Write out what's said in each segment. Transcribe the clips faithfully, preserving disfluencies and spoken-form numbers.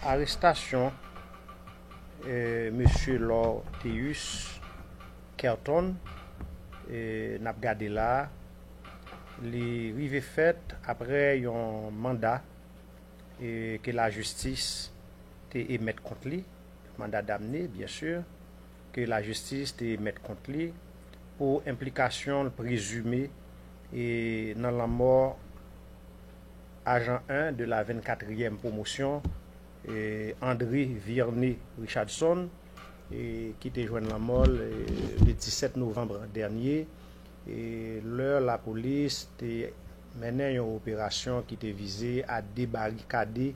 Arestasyon, eh, mesye Lorteus Kerton, eh, n ap gade la, li rive fèt apre yon manda, eh, ke lajistis te emèt kont li, manda damne, byen si, ke lajistis te emèt kont li pou enplikasyon l prezime, eh, nan lanmò ajan en de la vennkatriyèm pwomosyon, eh, André Vierné Richardson, eh, ki te jwenn lanmò l, eh, le disèt novanm dènye, eh, lè lapolis te mennen yon operasyon ki te vize a debarikade,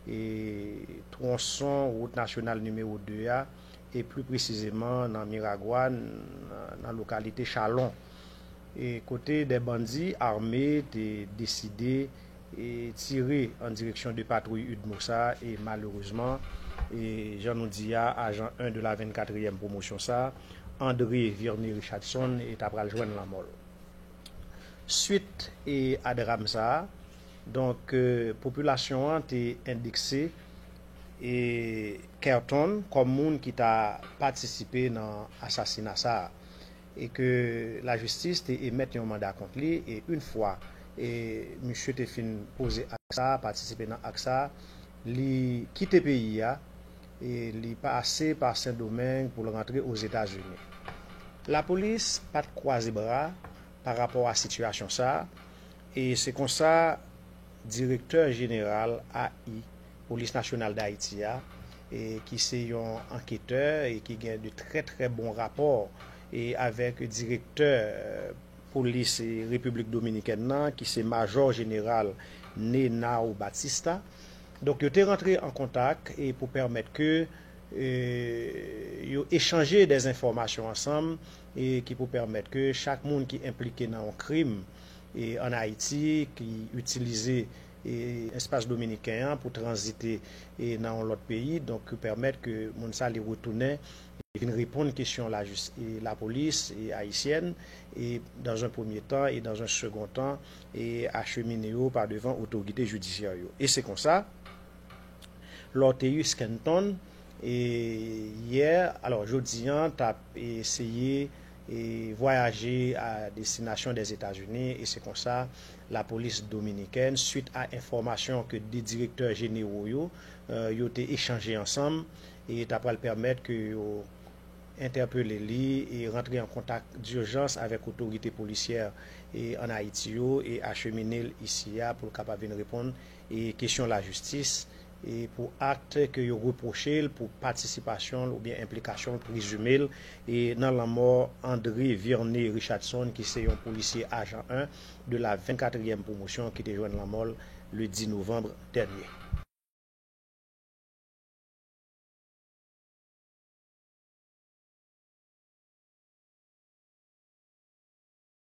eh, twonson wout nasyonal nimewo de a, e pli presizeman nan Miragwàn, nan, nan lokalite Chalon. E kote de bandi ame te deside, e, tire an direksyon de patwouy UDMO sa, e malerezman, e jan nou di a, ajan en de la vennkatriyèm pwomosyon sa, André Vierné Richardson, e ta pral jwenn lanmò l. Swit, e, a dram sa a, donk, e, popilasyon an te endekse, e, Kerton kòm moun ki ta patisipe nan asasina sa a, e ke lajistis te emèt yon manda kont li, e yon fwa, e, misye te fin poze ak sa, patisipe nan ak sa, li kite peyi a, e li pase pa Sendomeng pou l rantre Ozetazini. Lapolis pa t kwaze bra pa rapò a sitiyasyon sa a, e se konsa direktè jeneral A I, Polis Nasyonal Dayiti a, e ki se yon anketè e ki gen de trè, trè bon rapò, e avèk direktè, e, polis, e, Repiblik Dominikèn nan, ki se Majò Jeneral Nenao Batista. Donk, yo te rantre an kontak, e, pou pèmèt ke, e, yo echanje de enfòmasyon ansanm, e, ki pou pèmèt ke chak moun ki enplike nan yon krim, e, ann Ayiti, ki itilize, e, espas dominiken an pou tranzite, e, nan yon lòt peyi, donk, ki pèmèt ke moun sa li retounen, e vin reponn kesyon lajis-, e, lapolis, e, ayisyèn, e dans un premier temps, e dans un second temps, e achemine yo pa devan otorite jidisyè yo. E se konsa, Lorteus Kenton, e yè, alò, jodi an, t ap eseye, e vwayaje a destinasyon Dèzetazini, e se konsa lapolis dominikèn, swit a enfòmasyon ke de direktè jenewo yo, e, yo te echanje ansanm, e ta pral pèmèt ke yo entèpele li e rantre an kontak dijans avèk otorite polisyè, e, ann Ayiti yo e achemine l isi a pou l kapab vin reponn, e, kesyon lajistis, e, pou ak ke yo repwoche l pou patisipasyon l oubyen enplikasyon l prezime l, e, nan lanmò André Vierné Richardson, ki se yon polisye ajan en de la vennkatriyèm pwomosyon ki te jwenn lanmò l le dis novanm dènye.